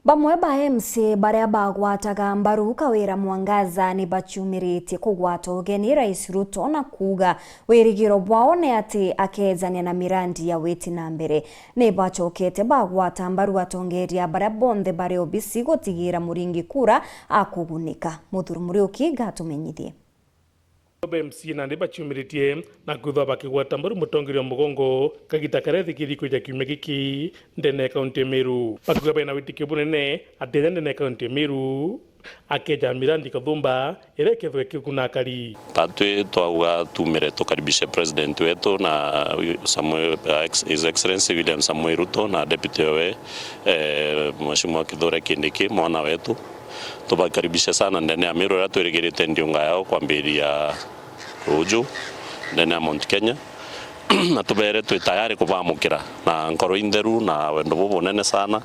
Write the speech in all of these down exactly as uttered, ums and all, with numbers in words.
Bamwe ba M C A baria bagwataga mbaru Kawira Mwangaza ni baciumiritie kugwata ugeni Rais Ruto na kuuga wirigiro bwao ni ati akejania na mirandi ya witi na mbere. Ni bacokete bagwata mbaru atongeria baria bonthe bari obisi gutigira Muringi kura akugunika. Muthuri Muriuki ngatumenyithie. Ba M C A nandi baciumiritie na kwithwa bakigwata mbaru mutongeria wa mugongo kagita karia ethikiri kwija kiumia giki ndene ya kaunti ya Meru, bakiuga bena witikio bunene ati enya ndene ya kaunti ya Meru akeja mirandi kathumba iria ikethwa ikiguna akari. Tatwi twauga tumire tukaribishe president wetu na Samuel, His Excellency William Samuel Ruto na deputy we, eh, Mheshimiwa Kithure Kindiki, mwana wetu. Tubakaribishe sana ndene ya Meru iria twirigirite ndiunga yao kwambiria ruju ndene ya Mount Kenya, na tubere twi tayari kubamukira na nkoro intheru na wendo bubunene sana.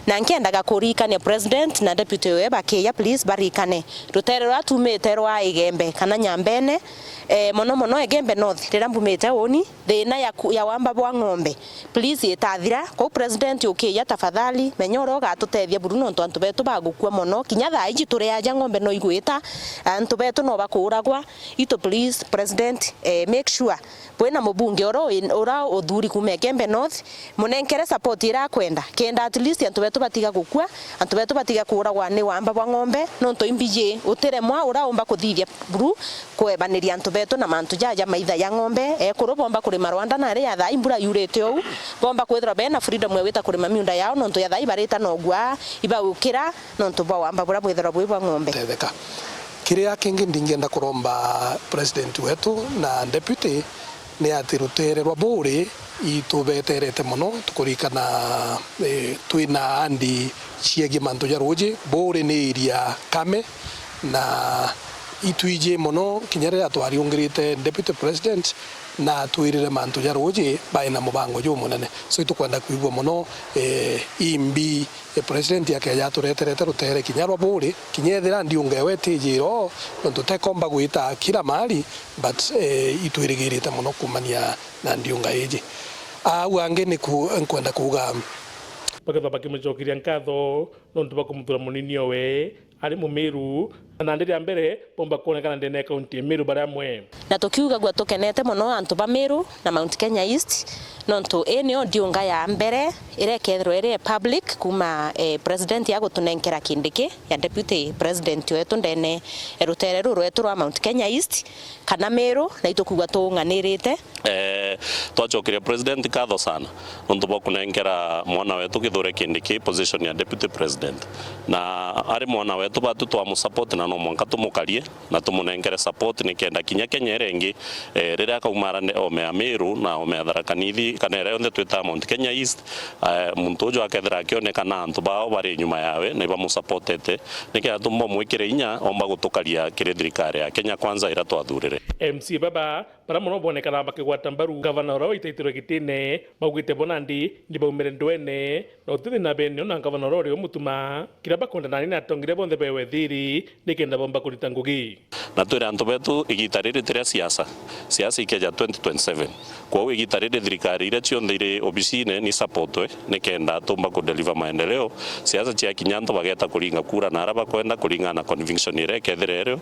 Na nkiendaga kuririkania president na deputy we bakiya, please baririkane rutere ruria tumite rwa Igembe kana Nyambene, eh, mono mono Igembe North, riria mbumite uni, thina ya ku-, ya wamba bwa ng'ombe, please, itathira. Kou president ukiya, tafadhali, menya uria ugatutethia buru, nontu antu betu bagukua mono. Kinya thaa iji turi aja, ng'ombe no igwita, antu betu no bakuuragwa. Itu, please, president, eh, make sure bwina mubunge uria wi-, uria uthuri kuuma Igembe North, munenkere support iria akwenda, kenda at least antu betu batiga gukua, antu betu batiga kuuragwa ni wamba bwa ng'ombe, nontu imbiji utiremwa uria umba kuthithia buru, kuebaniria antu betu na mantu jaja maitha ya ng'ombe, ekuru bomba kurima rwanda nari ya thaa imbura yurite ou, bomba kwithirwa bena freedom ya gwita kurima miunda yao, nontu ya thaa ibarita nogua ibaukira, nontu bwa wamba buria bwithirwa bwi bwa ng'ombe. Tetheka. Kiria kingi ndingienda kuromba president wetu na deputy ni ati rutere rwa buuri itubeterete mono, tukurikana, eh, twina andi ciegii mantu ja ruuji. Buuri ni iria kame, na itwiji mono kinya riria twariungirite deputy president na atwirire mantu ja ruuji baina mubango jumunene. So itukwenda kwigua mono, eh, imbi, eh, president akeja atureterete rutere kinya rwa buuri, kinya ethira ndiunga ewe itiji iro, nontu tekomba gwita kila mahali, but, eh, itwirigirite mono kumania na ndiunga iji. Au angi ni ku-, nkwenda kuuga. Bakethwa bakimucokeria nkatho nontu bwa kumuthura munini owe ari Mumiru, na nandi ria mbere bomba kwonekana ndene ya kaunti ya Meru bari amwe. Na tukiugagua tukenete mono antu ba Meru na Mount Kenya East, nontu ii nio ndiunga ya mbere iria ikethirwa iri public kuma, eh, president agutunenkera Kindiki ya deputy president wetu ndene ya rutere ruru rwetu rwa Mount Kenya East kana Meru, na itukuigua tuung'anirite. Eh, twacokeria president nkatho sana nontu bwa kunenkera mwana wetu Kithure Kindiki position ya deputy president, na ari mwana wetu batu twamusupport na no mwanka tumukarie na tumunenkere support nikenda kinya Kenya iria ingi, eh, riria akaumara nde-, ome ya Meru na ome ya Tharaka Nithi kana iria yonthe twitaga Mount Kenya East, eh, muntu uju akethira akioneka na antu bao bari nyuma yawe na ibamusupportete, nikenda tumbomwikire inya omba gutukaria kiri thirikari ya Kenya Kwanza iria twathurire. M C A baba baria mono bonekanaa bakigwata mbaru ngavana uria waitaitirwe gitine, baugite bo nandi ni baumire ndwene, na uti thina benio na ngavana uria uri umutuma. Kiria bakwenda nani ni atongeria bonthe bewe thiri, nikenda bomba kurita ngugi. Na twire antu betu, igita riri ti ria siasa. Siasa ikeja twenty twenty-seven. Kwou igita riri thirikari iria cionthe iri obisine ni supportwe, nikenda tumba ku deliver maendeleo. Siasa ciakinya antu bageta kuringa kura na aria bakwenda kuringana na conviction iria ikethira irio.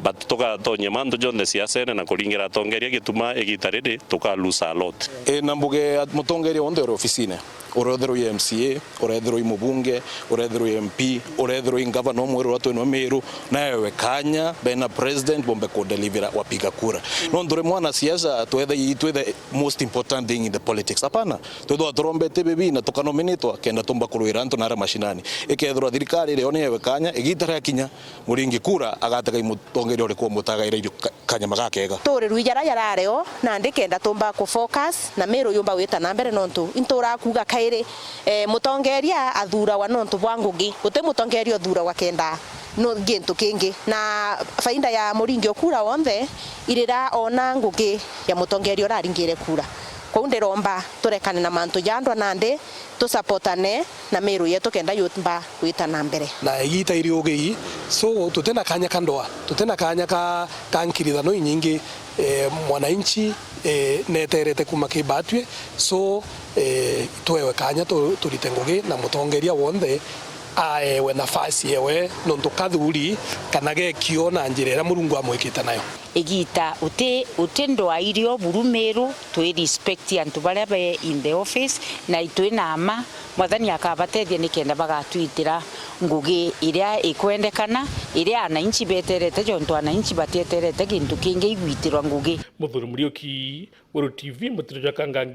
But tugatonyia mantu jonthe siasene na kuringira atongeria gituma igita riri, tuka lose a lot. E, na mbuge at-, mutongeria wonthe uri ofisine, urethirwa i M C A, urethirwa i mubunge, urethirwa i M P, urethirwa i ngavana umwe uria twinwe Meru, naewe kanya bena president bombe kudelivera wapiga kura. Nontu ri mwana siasa twetha itwithe most important thing in the politics. Hapana, twithwa turombete bibi na tukanominitwa kenda tumba kurwira antu nara mashinani. Ikethirwa thirikari iri yo ni ewe kanya, igita riakinya, Muringi kura agatega i mutongeria uriku umutagaira irio ka-, kanyama gakega. Turi rui jara jarari o, nandi kenda tumba ku focus, na Meru yumba gwita na mbere nontu intura kuuga kairi, eh, mutongeria athuragwa nontu bwa ngugi. Guti mutongeria uthuragwa kenda no gintu kingi. Na faida ya Muringi ukura wonthe, irira ona ngugi ya mutongeria uraringire kura. Kwou ndiromba turekane na mantu ja ndwa nandi, tusupportane na Meru yetu kenda yumba gwita na mbere. Na igita iri ugii, so tutina kanya ka ndoa, tutina kanya ka, ka nkirithano inyingi, eh, mwananchi, eh, neterete kuma kibatwie, so, eh, twewe kanya tu-, turite ngugi na mutongeria wonthe Aewe nafasi ewe nontu kathuri kana gekio na njira iria Murungu amwikite nayo. Igita uti, uti ndwai rio buru Miru, twi respect antu baria be in the office, na itwi na ama, Mwathani akabatethia nikenda bagatwitira ngugi iria ikwendekana, iria ananchi beterete, jontu ananchi batieterete gintu kingi igwitirwa ngugi. Muthuri Muriuki, Weru T V, Mutiro jwa Kangangi.